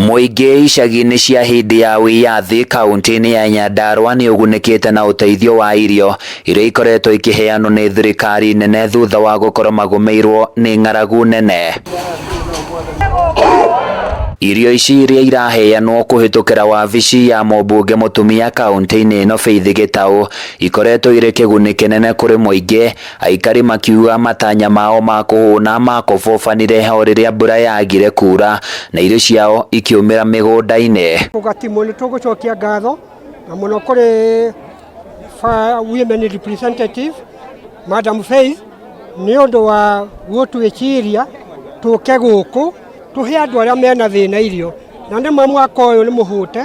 Mũingĩ icagi-inĩ cia hĩndĩ ya wĩyathi kaunti-inĩ ya Nyandarua nĩ ũgunĩkĩte na ũteithio wa irio iria ikoretwo ikĩheanwo nĩ thirikari nene thutha wa gũkorwo magũmĩirwo nĩ ng'aragu nene. Irio ici iria iraheanwo kũhĩtũkĩra wabici ya mũmbunge mũtumia kaunti-inĩ ĩno Faith Gĩtaũ ikoretwo irĩ kĩguni kĩnene kũrĩ mũingĩ, aikari makiuga matanya mao ma kũhũna makobobanire o rĩrĩa mbura yagire kura na irio ciao ikĩũmĩra mĩgũnda-inĩ. Gatimu nĩ tũgũcokia ngatho na mũno kũrĩ women representative Madam Faith nĩ ũndũ wa gũtwĩciria tũke gũkũ tũhe andũ arĩa mena thĩna irio na nĩ ma mwaka ũyũ nĩ mũhũte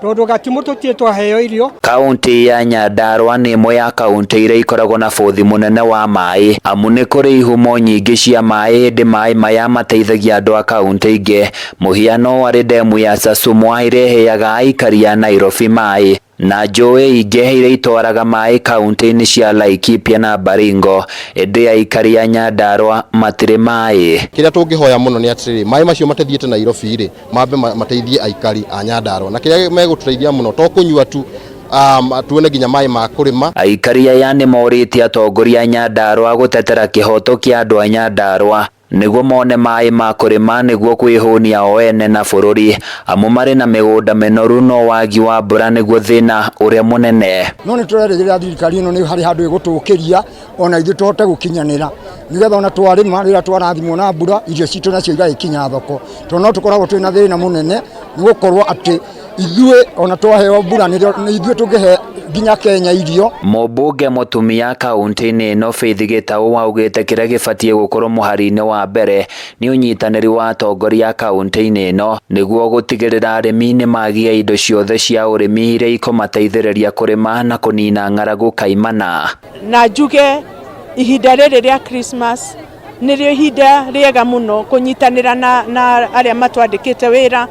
tondũ Gatimu tũtirĩ twaheo irio. Kaunti ya Nyandarua nĩ ĩmwe ya kaunti iria ikoragwo na bũthi mũnene wa maĩ amu nĩ kũrĩ ihumo nyingĩ cia maĩ ĩndĩ maĩ maya mateithagia andũ a kaunti ingĩ. Mũhiano arĩ ndemu ya Sasumwa ĩrĩa ĩheaga aikari a Nairobi maĩ na njũĩ ingĩ iria itwaraga maĩ kaunti-inĩ cia Laikipia na Baringo, ĩndĩ aikari a Nyandarua matirĩ maĩ. Kĩrĩa tũngĩhoya mũno nĩ atĩrĩrĩ, maĩ macio matathiĩte Nairobi rĩ, mambe mateithie aikari a Nyandarua, na kĩrĩa megũtũteithia mũno to kũnyua tu, tuone nginya maĩ ma kũrĩma. Aikari aya nĩ morĩtie atongoria a Nyandarua gũtetera kĩhoto kĩa andũ a Nyandarua nĩguo mone maĩ ma kũrĩma nĩguo kwĩhũnia o ene na bũrũri, amu marĩ na mĩgũnda mĩnoru no wagi wa mbura nĩguo thĩna ũrĩa mũnene. No nĩ tũrerĩgĩrĩra thirikari ĩno nĩ harĩ handũ ĩgũtũkĩria ona ithuĩ tũhote gũkinyanĩra nĩgetha ona twarĩma rĩrĩa twarathimwo na mbura irio citũ nacio igagĩkinya thoko, tondũ no tũkoragwo twĩna thĩna mũnene nĩ gũkorwo atĩ ithuĩ ona twaheo mbura nĩ ithuĩ tũngĩhe nginya Kenya irio. Mũmbunge mũtumia kaunti-inĩ ĩno Faith Gĩtaũ augĩte kĩrĩa gĩbatiĩ gũkorwo mũhari-inĩ wa mbere nĩ ũnyitanĩri wa atongoria kaunti-inĩ ĩno nĩguo gũtigĩrĩra arĩmi nĩ magĩa indo ciothe cia ũrĩmi iria ikũmateithĩrĩria kũrĩma na kũnina ng'aragu kaimana. Na njuge ihinda rĩrĩ rĩa Christmas nĩrĩo ihinda rĩega mũno kũnyitanĩra na arĩa matwandĩkĩte wĩra,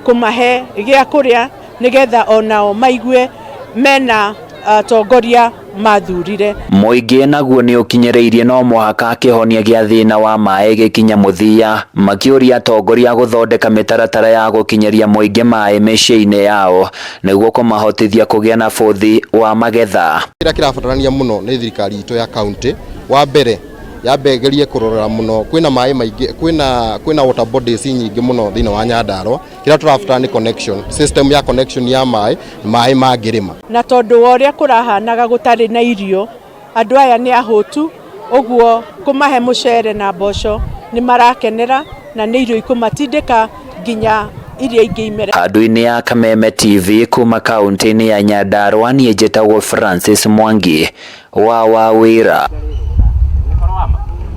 kũmahe gĩa kũrĩa nĩgetha onao maigue mena atongoria mathurire. Mũingĩ naguo nĩ ũkinyĩrĩirie no mũhaka kĩhonia gĩa thĩna wa maĩ gĩkinye mũthia, makĩũria atongoria gũthondeka mĩtaratara ya gũkinyĩria mũingĩ maĩ mĩciĩ-inĩ yao nĩguo kũmahotithia kũgĩa na bũthi wa magetha. Kĩrĩa kĩrabatarania mũno nĩ thirikari itũ ya kaunti, wa mbere yambe ĩgerie kũrora mũno kwĩna maĩ maingĩ, kwĩna water bodies nyingĩ mũno thĩinĩ wa Nyandarua. Kĩrĩa tũrabatara nĩ connection, system ya connection ya maĩ, maĩ mangĩrĩma. Na tondũ wa ũrĩa kũrahanaga gũtarĩ na irio, andũ aya nĩ ahũtu, ũguo kũmahe mũcere na mboco nĩ marakenera na nĩ irio ikũmatindĩka nginya iria ingĩ imere. Handũ-inĩ ya Kameme TV kuma kaunti-inĩ ya Nyandarua, niĩ njĩtagwo Francis Mwangi wa Wawĩra.